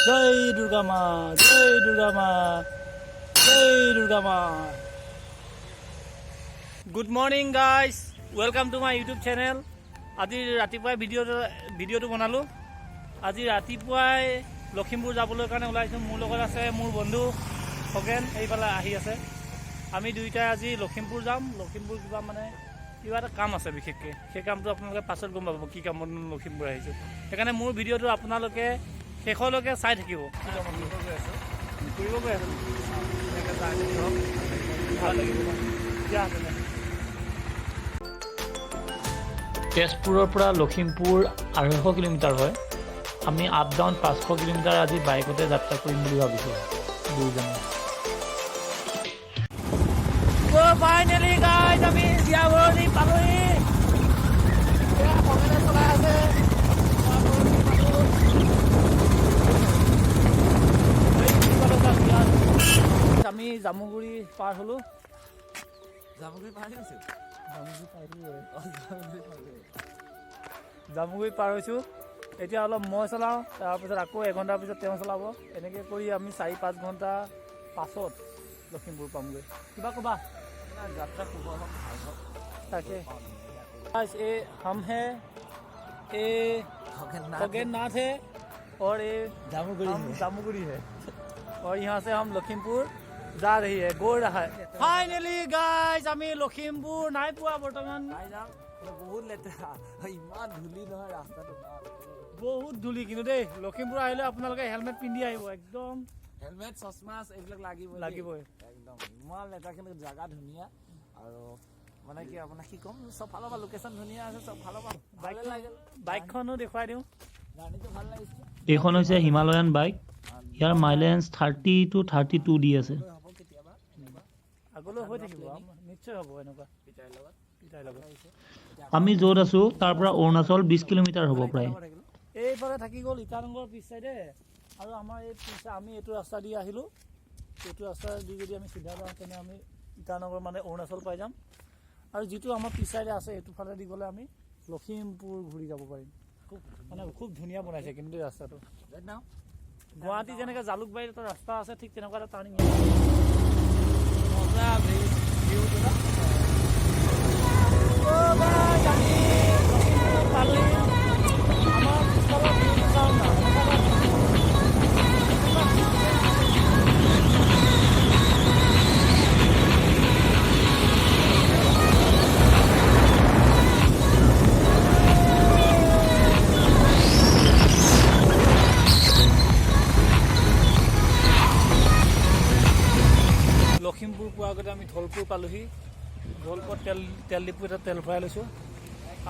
জয় দুৰ্গা মা, জয় দুৰ্গা মা, জয় দুৰ্গা মা। Good morning guys, welcome to my YouTube channel. আজি ৰাতিপুৱাই ভিডিঅ'টো বনালোঁ। আজি ৰাতিপুৱাই লখিমপুৰ যাবলৈ কাৰণে ওলাইছোঁ। মোৰ লগত আছে মোৰ বন্ধু খগেন, এইফালে আহি আছে। আমি দুয়োটাই আজি লখিমপুৰ যাম। লখিমপুৰ কিবা মানে কিবা এটা কাম আছে বিশেষকৈ। সেই কামটো আপোনালোকে পাছত গম পাব, কি কামত লখিমপুৰ আহিছোঁ। সেইকাৰণে মোৰ ভিডিঅ'টো আপোনালোকে শেষলৈকে চাই থাকিব। কি কামত ফুৰিব গৈ আছোঁ নেকি? ভাল লাগিব ন? দিয়া তেনে। তেজপুৰৰ পৰা লখিমপুৰ 250 কিলোমিটাৰ হয়। আমি আপ ডাউন 500 কিলোমিটাৰ আজি বাইকতে যাত্ৰা কৰিম বুলি ভাবিছোঁ দুয়োজনে। ফাইনেলি গাইজ, আমি জীয়াভৰলী পালোহি। এয়া খগেনে চলাই আছে। জীয়াভৰলী পালোঁ। এই পিছফালে চাওক, ইয়াত। আমি জামুগুৰি পাৰ হ'লো। জামুগুৰি পাৰ হৈছো। জামুগুৰি পাৰ হ'লো। জামুগুৰি পাৰ হৈছোঁ। এতিয়া অলপ মই চলাওঁ, তাৰপিছত আকৌ এঘণ্টাৰ পিছত তেওঁ চলাব। এনেকৈ কৰি আমি 4-5 ঘণ্টা পাছত লখিমপুৰ পামগৈ। কিবা ক'বা? যাত্ৰা শুভ হওক, ভাল হওক। তাকে। Guys, ये हम है, ये खगेन नाथ है और ये জামুগুৰি। हम जामुगुड़ी है और यहाँ से हम लखीमपुर जा रही है, गৈ रहा है। ফাইনেলি গাইজ, আমি লখিমপুৰ নাই পোৱা বৰ্তমান। পাই যাম। বহুত লেতেৰা, ইমান ধূলি নহয় ৰাস্তাটো। বহুত ধূলি কিন্তু দেই। লখিমপুৰ আহিলে আপোনালোকে হেলমেট পিন্ধি আহিব একদম। হেলমেট, চশমা এইবিলাক লাগিবই। লাগিবই। একদম ইমান লেতেৰা, কিন্তু জাগা ধুনীয়া। আৰু মানে কি আপোনাক কি ক'ম, চব ফালৰ পৰা লোকেশ্যন ধুনীয়া আছে, চব ফালৰ পৰা ভালে লাগিল। বাইকখনো দেখুৱাই দিওঁ। জাৰ্ণিটো ভাল লাগিছে। এইখন হৈছে হিমালয়ান বাইক। ইয়াৰ মাইলেজ 30 টু 32 দি আছে। হ'ব কেতিয়াবা এনেকুৱা। আগলৈ হৈ থাকিব, নিশ্চয় হ'ব এনেকুৱা। পিতাইৰ লগত। পিতাইৰ লগত। লাগিছে। আমি য'ত আছোঁ তাৰ পৰা অৰুণাচল 20 কিলোমিটাৰ হ'ব প্ৰায়। থাকিলো। এইফালে থাকি গ'ল ইটানগৰ পিছ চাইডে। আৰু আমাৰ এই পিছ আমি এইটো ৰাস্তা দি আহিলোঁ। এইটো ৰাস্তা দি যদি আমি চিধা যাওঁ, তেনে আমি ইটানগৰ মানে অৰুণাচল পাই যাম। আৰু যিটো আমাৰ পিছ চাইডে আছে, সেইটো ফালে দি গ'লে আমি লখিমপুৰ ঘূৰি যাব পাৰিম। খুব মানে খুব ধুনীয়া বনাইছে কিন্তু দেই ৰাস্তাটো। Right now? Guwahati যেনেকৈ জালুকবাৰীত এটা ৰাস্তা আছে, ঠিক তেনেকুৱা এটা টাৰ্ণিং। মজা ভিউটো ন। আমি লখিমপুৰ পালোহি। আমাৰ পিছফালৰ ভিউটো চাওক না, এনেকুৱা। লখিমপুৰ পোৱাৰ আগতে আমি ধলপুৰ পালোহি। ধলপুৰত তেল ডিপু এটা তেল ভৰাই লৈছোঁ।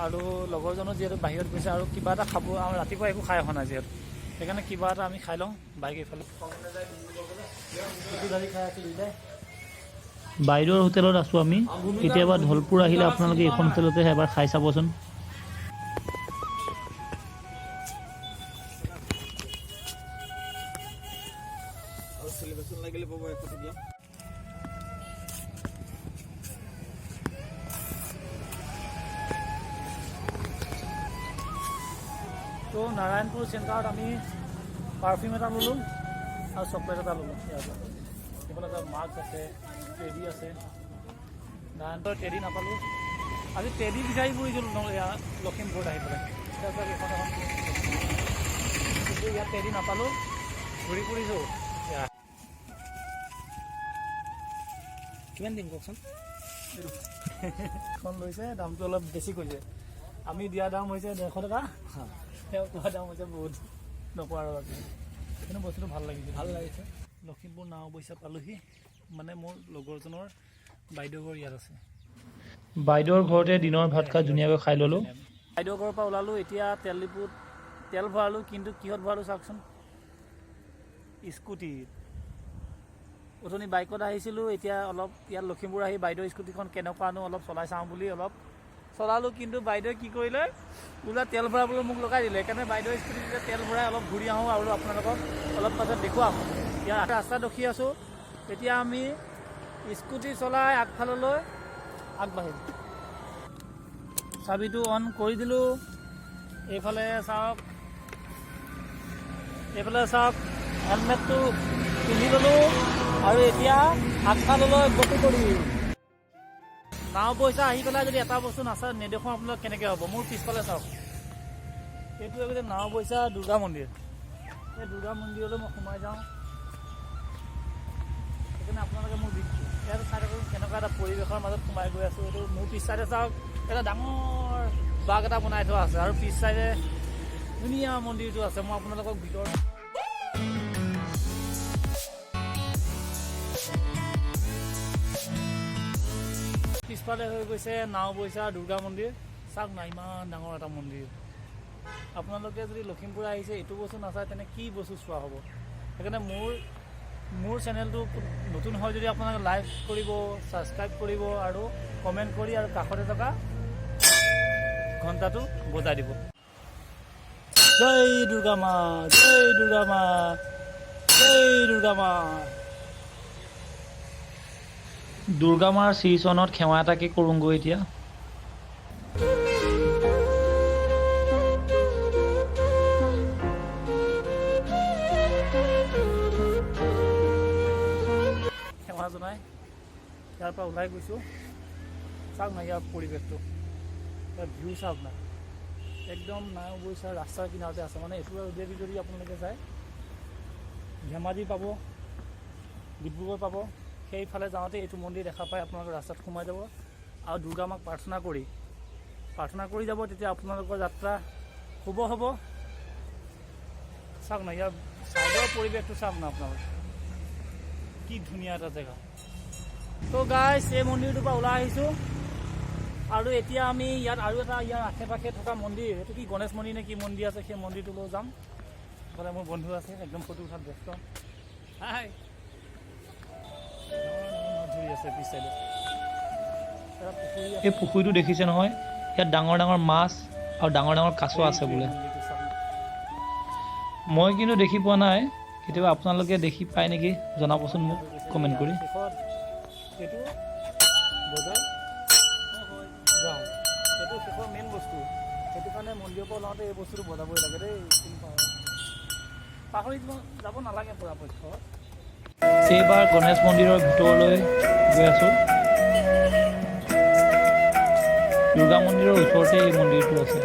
আৰু লগৰজনো যিহেতু বাহিৰত গৈছে আৰু কিবা এটা খাব, আৰু ৰাতিপুৱা একো খাই অহা নাই যিহেতু, সেইকাৰণে কিবা এটা আমি খাই লওঁ। বাইক এইফালে ঢালি খাই আছোঁ দুইটাই। বাইদেউৰ হোটেলত আছোঁ আমি। কেতিয়াবা ধলপুৰ আহিলে আপোনালোকে এইখন হোটেলতে এবাৰ খাই চাবচোন। আৰু চেলিব্ৰেশ্যন লাগিলে পাব 100 টকীয়া। তো নাৰায়ণপুৰ চেণ্টাৰত আমি পাৰফিউম এটা ল'লোঁ আৰু চকলেট এটা ল'লোঁ ইয়াৰ পৰা। এইফালে এটা মাস্ক আছে, টেডি আছে। নাৰায়ণপুৰত টেডি নাপালোঁ। আজি টেডি বিচাৰি ফুৰিছিলোঁ ইয়াত লখিমপুৰত আহি পেলাই। তাৰপিছত এইখন এখন, কিন্তু ইয়াত টেডি নাপালোঁ। ঘূৰি ফুৰিছোঁ ইয়াত। কিমান দিম কওকচোন? এখন লৈছে, দামটো অলপ বেছি কৈছে। আমি দিয়া দাম হৈছে 150 টকা, তেওঁ কোৱা দাম হৈছে বহুত। নকওঁ আৰু বাকী। কিন্তু বস্তুটো ভাল লাগিছে। ভাল লাগিছে। লখিমপুৰ নাওবৈচা পালোহি। মানে মোৰ লগৰজনৰ বাইদেউ ঘৰ ইয়াত আছে। বাইদেউৰ ঘৰতে দিনৰ ভাত খাই ধুনীয়াকৈ খাই ল'লোঁ। বাইদেউ ঘৰৰ পৰা ওলালোঁ। এতিয়া তেল ডিপুত তেল ভৰালোঁ, কিন্তু কিহত ভৰালোঁ চাওকচোন, স্কুটিত। অথনি বাইকত আহিছিলোঁ। এতিয়া অলপ ইয়াত লখিমপুৰ আহি বাইদেউৰ স্কুটিখন কেনেকুৱানো অলপ চলাই চাওঁ বুলি অলপ চলালোঁ। কিন্তু বাইদেৱে কি কৰিলে, ওলা তেল ভৰাবলৈ মোক লগাই দিলে। সেইকাৰণে বাইদেউৰ স্কুটিতে তেল ভৰাই অলপ ঘূৰি আহোঁ আৰু আপোনালোকক অলপ পাছত দেখুৱাম। ইয়াত ৰাস্তাত ৰখি আছোঁ। এতিয়া আমি স্কুটি চলাই আগফাললৈ আগবাঢ়িম। চাবিটো অন কৰি দিলোঁ। এইফালে চাওক, এইফালে চাওক। হেলমেটটো পিন্ধি ল'লোঁ আৰু এতিয়া আগফাললৈ গতি কৰিম। নাওবৈচা আহি পেলাই যদি এটা বস্তু নাচায়, নেদেখোঁ আপোনালোক, কেনেকৈ হ'ব? মোৰ পিছফালে চাওক, এইটো হৈ গৈছে নাওবৈচা দুৰ্গা মন্দিৰ। এই দুৰ্গা মন্দিৰলৈ মই সোমাই যাওঁ। সেইকাৰণে আপোনালোকে মোৰ ইয়াত চাই থাকক, কেনেকুৱা এটা পৰিৱেশৰ মাজত সোমাই গৈ আছোঁ। এইটো মোৰ পিছ চাইডে চাওক, এটা ডাঙৰ বাঘ এটা বনাই থোৱা আছে আৰু পিছ চাইডে ধুনীয়া মন্দিৰটো আছে। মই আপোনালোকক ভিতৰত পিছফালে হৈ গৈছে নাওবৈচা দুৰ্গা মন্দিৰ। চাওক না, ইমান ডাঙৰ এটা মন্দিৰ। আপোনালোকে যদি লখিমপুৰ আহিছে, এইটো বস্তু নাচায়, তেনে কি বস্তু চোৱা হ'ব? সেইকাৰণে মোৰ চেনেলটো নতুন হয় যদি, আপোনালোকে লাইক কৰিব, ছাবস্ক্ৰাইব কৰিব আৰু কমেণ্ট কৰি আৰু কাষতে থকা ঘণ্টাটো বজাই দিব। জয় দুৰ্গা মা, জয় দুৰ্গা মা, জয় দুৰ্গা মা। দুৰ্গা মাৰ শ্ৰীচৰণত সেৱা এটাকে কৰোঁগৈ এতিয়া। সেৱা জনাই ইয়াৰ পৰা ওলাই গৈছোঁ। চাওক না ইয়াৰ পৰিৱেশটো, ইয়াৰ ভিউ চাওক না। একদম নাওবৈচা ৰাস্তাৰ কিনাৰতে আছে। মানে এইটো ৰোডেদি যদি আপোনালোকে যায়, ধেমাজি পাব, ডিব্ৰুগড় পাব। সেইফালে যাওঁতে এইটো মন্দিৰ দেখা পাই আপোনালোকে ৰাস্তাত সোমাই যাব আৰু দুৰ্গা মাক প্ৰাৰ্থনা কৰি যাব। তেতিয়া আপোনালোকৰ যাত্ৰা শুভ হ'ব। চাওক না, ইয়াৰ ছাইডৰ পৰিৱেশটো চাওক না আপোনালোকে, কি ধুনীয়া এটা জেগা। তো গাইছ, এই মন্দিৰটোৰ পৰা ওলাই আহিছোঁ আৰু এতিয়া আমি ইয়াত আৰু এটা ইয়াৰ আশে পাশে থকা মন্দিৰ, সেইটো কি গণেশ মন্দিৰ নে কি মন্দিৰ আছে, সেই মন্দিৰটোলৈ যাম। এইফালে মোৰ বন্ধু আছে, একদম ফটো উঠাত ব্যস্ত। হাই, ডাঙৰ ডাঙৰ মাছ ধৰি আছে। পিছ চাইডে এটা পুখুৰী আছে। এই পুখুৰীটো দেখিছে নহয়? ইয়াত ডাঙৰ ডাঙৰ মাছ আৰু ডাঙৰ ডাঙৰ কাছ আছে বোলে। মন্দিৰটো চাওক। মই কিন্তু দেখি পোৱা নাই। কেতিয়াবা আপোনালোকে দেখি পায় নেকি, জনাবচোন মোক কমেণ্ট কৰি। শেষত এইটো বজাৰ যাওঁ। সেইটো শেষৰ মেইন বস্তু। সেইটো কাৰণে মন্দিৰৰ পৰা ওলাওঁতে এই বস্তুটো বজাবই লাগে দেই। কিন্তু পাহৰি যাব নালাগে পৰাপক্ষত। এইবাৰ গণেশ মন্দিৰৰ ভিতৰলৈ গৈ আছোঁ। দুৰ্গা মন্দিৰৰ ওচৰতে এই মন্দিৰটো আছে।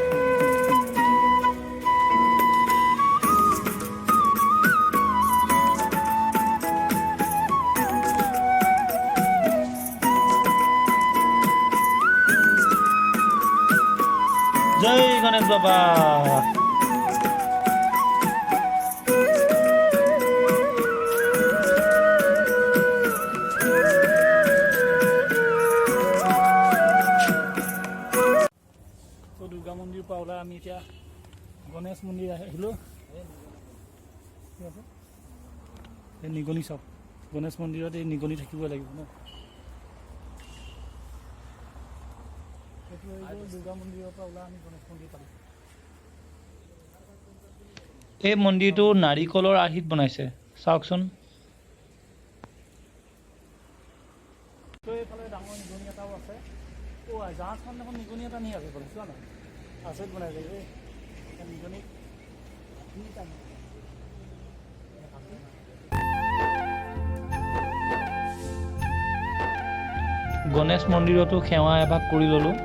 জয় গণেশ বাবা। তো দুৰ্গা মন্দিৰৰ পৰা ওলাই আমি এতিয়া গণেশ মন্দিৰ আহিলোঁ। কি আছে এই নিগনি চাওক। গণেশ মন্দিৰত এই নিগনি থাকিবই লাগিব ন? সেইটো হৈ গ'ল। দুৰ্গা মন্দিৰৰ পৰা ওলাই আমি গণেশ মন্দিৰ পালোঁ। এই মন্দিৰটো নাৰিকলৰ আৰ্হিত বনাইছে, চাওকচোন। তো এইফালে ডাঙৰ নিগনি এটাও আছে। অ', জাহাজখন দেখোন নিগনি এটা নি আছে এইফালে, চোৱা না। আচৰিত বনাইছে এই এটা নিগনি, তিনিটা নিগনি। গণেশ মন্দিৰতো সেৱা এভাগ কৰি ল'লোঁ।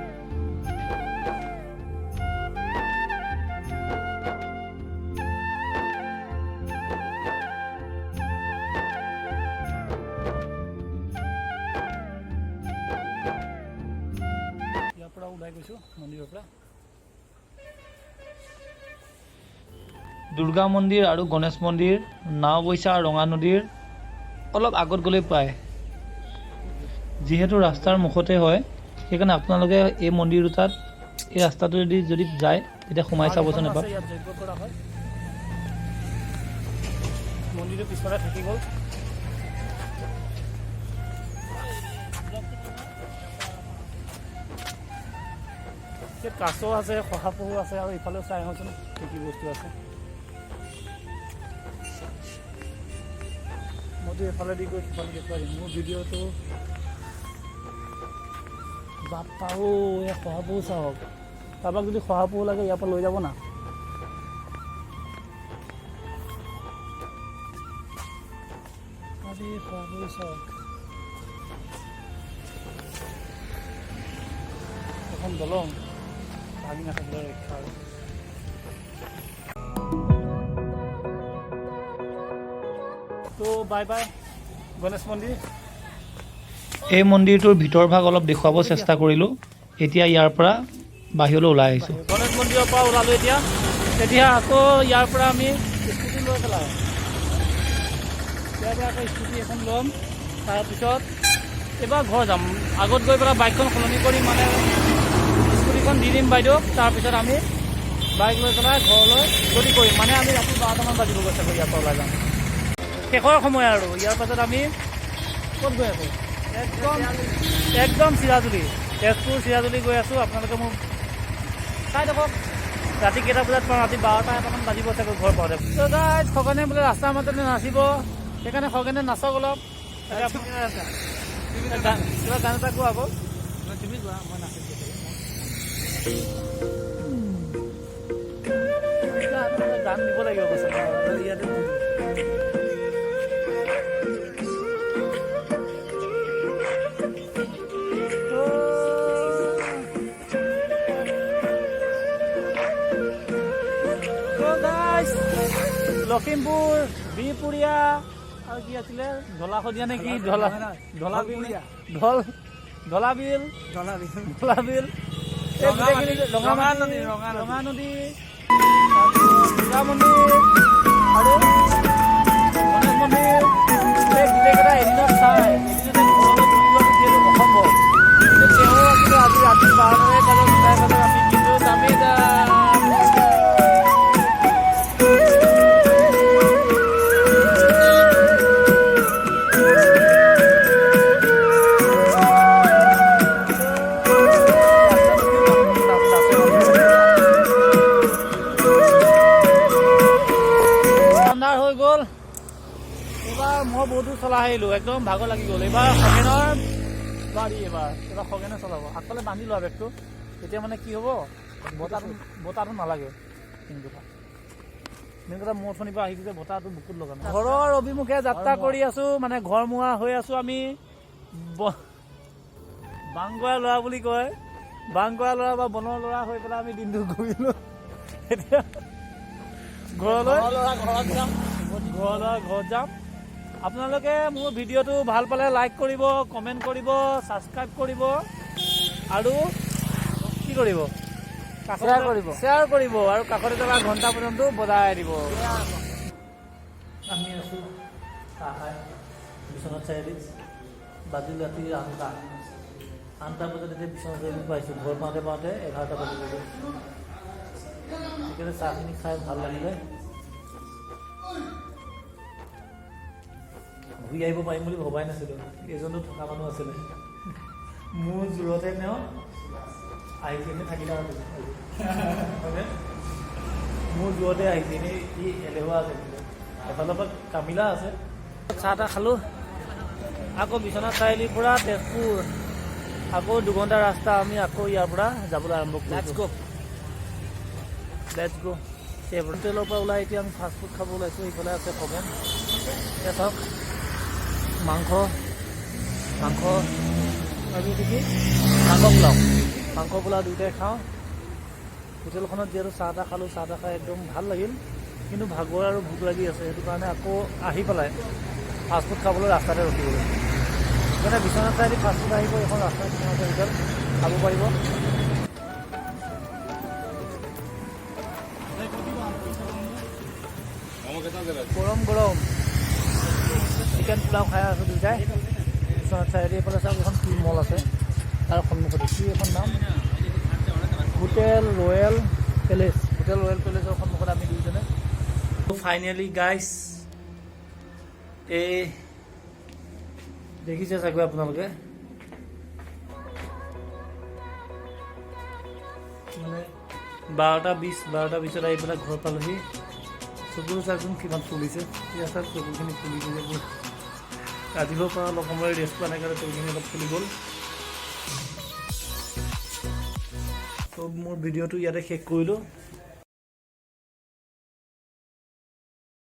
ইয়াৰ পৰা ওলাই গৈছোঁ মন্দিৰৰ পৰা। দুৰ্গা মন্দিৰ আৰু গণেশ মন্দিৰ নাওবৈচা ৰঙা নদীৰ অলপ আগত গ'লেই পায়। যিহেতু ৰাস্তাৰ মুখতে হয়, সেইকাৰণে আপোনালোকে এই মন্দিৰ দুটাত এই ৰাস্তাটোৱেদি যদি যায়, তেতিয়া সোমাই চাবচোন এখনো এপাক। আছে, ইয়াত যজ্ঞ কৰা হয়। মন্দিৰটো পিছফালে থাকি গ'ল। ইয়াত কাছ আছে, শহাপহু আছে আৰু ইফালেও চাই আহোঁচোন কি কি বস্তু আছে। মইতো এইফালেদি গৈ সিফালে দেখুৱাই দিম মোৰ ভিডিঅ'টো। বাপ্পা ঔ, এই শহাপহু চাওক। কাৰোবাক যদি শহাপহু লাগে, ইয়াৰ পৰা লৈ যাব না। নদীৰ খোৱাবোৰ চাওক। এখন দলং ভাগি নাথাকিলে ৰক্ষা আৰু। তো বাই বাই গণেশ মন্দিৰ। এই মন্দিৰটোৰ ভিতৰ ভাগ অলপ দেখুৱাব চেষ্টা কৰিলোঁ। এতিয়া ইয়াৰ পৰা বাহিৰলৈ ওলাই আহিছোঁ। গণেশ মন্দিৰৰ পৰা ওলালোঁ এতিয়া। এতিয়া আকৌ ইয়াৰ পৰা আমি স্কুটি লৈ পেলাই, ইয়াৰ পৰা আকৌ স্কুটি এখন ল'ম, তাৰপিছত এইবাৰ ঘৰ যাম। আগত গৈ পেলাই বাইকখন সলনি কৰি মানে স্কুটিখন দি দিম বাইদেউক। তাৰপিছত আমি বাইক লৈ পেলাই ঘৰলৈ গতি কৰিম। মানে আমি ৰাতি 12টামান বাজিব গৈছে ইয়াৰ পৰা ওলাই যাম। শেষৰ সময় আৰু। ইয়াৰ পাছত আমি ক'ত গৈ আছোঁ? একদম একদম চিৰাজুলি, তেজপুৰ চিৰাজুলি গৈ আছোঁ। আপোনালোকে মোক চাই থাকক ৰাতি কেইটা বজাত পাওঁ। ৰাতি 12টা 1টামান বাজিব চাগৈ ঘৰ পাওঁতে। তো গাইজ, খগেনে বোলে ৰাস্তাৰ মাজতে নাচিব, সেইকাৰণে খগেনে নাচক অলপ। কিবা গান এটা গোৱা আকৌ। তুমি গোৱা, মই নাচিম। গান দিব লাগিব পাছত। ইয়াতে। তো গাইজ, লখিমপুৰ বিহপুৰীয়া আৰু কি আছিলে, ঢলা শদিয়া নে কি, ঢলা ঢলা বিল, ঢল ঢলা বিল, ঢলা বিল, এই গোটেইখিনি, ৰঙা নদী, ৰঙা নদী, তাৰপিছত দুৰ্গা মন্দিৰ আৰু গণেশ মন্দিৰ, এই গোটেইকেইটা এদিনত চাই এদিনতে ঘৰলৈ ঘূৰি যোৱাটো যিহেতু অসম্ভৱ, কিন্তু তেওঁ কিন্তু আজি ৰাতি 12টাই বাজক, 2টাই বাজক, আমি কিন্তু যামেই যাম। আন্ধাৰ হৈ গ'ল। এইবাৰ মই বহুত দূৰ চলাই আহিলোঁ, একদম ভাগৰ লাগি গ'ল। এইবাৰ খগেনৰ গাড়ী, এইবাৰ খগেনে চলাব। আগফালে বান্ধি লোৱা বেগটো, তেতিয়া মানে কি হ'ব, বতাহটো নালাগে। মেইন কথা, মেইন কথা, মোৰ অথনিৰ পৰা আহিছোঁ যে বতাহটো বুকুত লগা নাই। ঘৰৰ অভিমুখে যাত্ৰা কৰি আছোঁ, মানে ঘৰমুৱা হৈ আছোঁ আমি। বাংগৰা ল'ৰা বুলি কয়, বাংগৰা ল'ৰা বা বনৰ ল'ৰা হৈ পেলাই আমি দিনটো ঘূৰিলোঁ। এতিয়া ঘৰলৈ ঘৰত যাম। ঘৰলৈ ঘৰত যাম। আপোনালোকে মোৰ ভিডিঅ'টো ভাল পালে লাইক কৰিব, কমেণ্ট কৰিব, ছাবস্ক্ৰাইব কৰিব আৰু কি কৰিব? Share কৰিব। শ্বেয়াৰ কৰিব আৰু কাষতে থকা ঘণ্টা পৰ্যন্ত বজাই দিব। আমি আছোঁ চাহ খাই বিশ্বনাথ চাৰিআলিত। বাজিল ৰাতি 8টা। 8টা বজাত এতিয়া বিশ্বনাথ চাৰিআলিত পাইছোঁ। ঘৰ পাওঁতে পাওঁতে 11টা বাজিবগৈ। সেইকাৰণে চাহখিনি খাই ভাল লাগিলে। ঘূৰি আহিব পাৰিম বুলি ভবাই নাছিলোঁ। এইজনো থকা মানুহ আছিলে, মোৰ জোৰতে তেওঁ আহিছে। এনেই থাকিলে আৰু হয়নে? মোৰ জোৰতে আহিছে, এনেই ই এলেহুৱা আছে, কিন্তু এফালৰ পৰা কামিলা আছে। চাহ তাহ খালোঁ। আকৌ বিশ্বনাথ চাৰিআলিৰ পৰা তেজপুৰ আকৌ 2 ঘণ্টা ৰাস্তা। আমি আকৌ ইয়াৰ পৰা যাবলৈ আৰম্ভ Let's কৰিছোঁ। go. Let's go. হোটেলৰ পৰা ওলাই এতিয়া আমি ফাষ্ট ফুড খাব ওলাইছোঁ। ইফালে আছে খগেন। এতিয়া চাওক, মাংস, মাংস আৰু এইটো কি, মাংস পোলাও, মাংস পোলাও দুয়োটাই খাওঁ। হোটেলখনত যিহেতু চাহ তাহ খালোঁ, চাহ তাহ খাই একদম ভাল লাগিল, কিন্তু ভাগৰ আৰু ভোক লাগি আছে। সেইটো কাৰণে আকৌ আহি পেলাই ফাষ্ট ফুড খাবলৈ ৰাস্তাতে ৰখি গ'লোঁ। সেইকাৰণে বিশ্বনাথ চাৰিআলি ফাষ্ট ফুড আহিব, এইখন ৰাস্তাৰ কিনাৰতে হোটেল, খাব পাৰিব। গৰম গৰম চিকেন পোলাও খাই আছোঁ দুয়োটাই বিশ্বনাথ চাৰিআলি। এইফালে চাওক, এখন কি মল আছে, তাৰ সন্মুখতে কি এখন নাম, hotel royal palace. Hotel royal পেলেচৰ সন্মুখত আমি দুয়োজনে। ফাইনেলি গাইছ, এই দেখিছে চাগৈ আপোনালোকে, মানে 12টা 20, 12টা 20ত আহি পেলাই ঘৰ পালোহি। চকু চাওকচোন কিমান ফুলিছে। এতিয়া চাওক, চকুখিনি ফুলি গৈছে পুৰা। ৰাতিপুৱাৰ পৰা অলপ সময় ৰেষ্ট পোৱা নাই কাৰণে চকুখিনি অলপ ফুলি গ'ল। ত' মোৰ ভিডিঅ'টো ইয়াতে শেষ কৰিলোঁ।